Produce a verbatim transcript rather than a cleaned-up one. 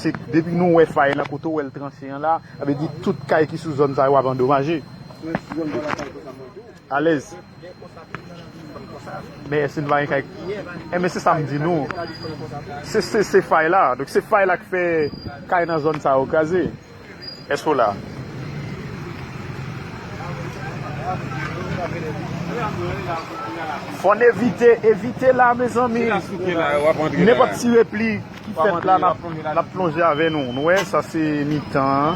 Se depi nou wè fay la, kote w wè l tranche an la, sa vle di tout kay ki sou zòn sa yo ap andomaje. Alèz. Men èske n pa gen kay? Enben, se sa m di nou. Se, se, se fay la. Donk, se fay la k fè kay nan zòn sa yo kraze. Èske w la? Fò n evite, evite la, mezanmi. Nenpòt ti repli ki fèt la, n ap, n ap plonje avè nou. Nou wè, sa se mitan an.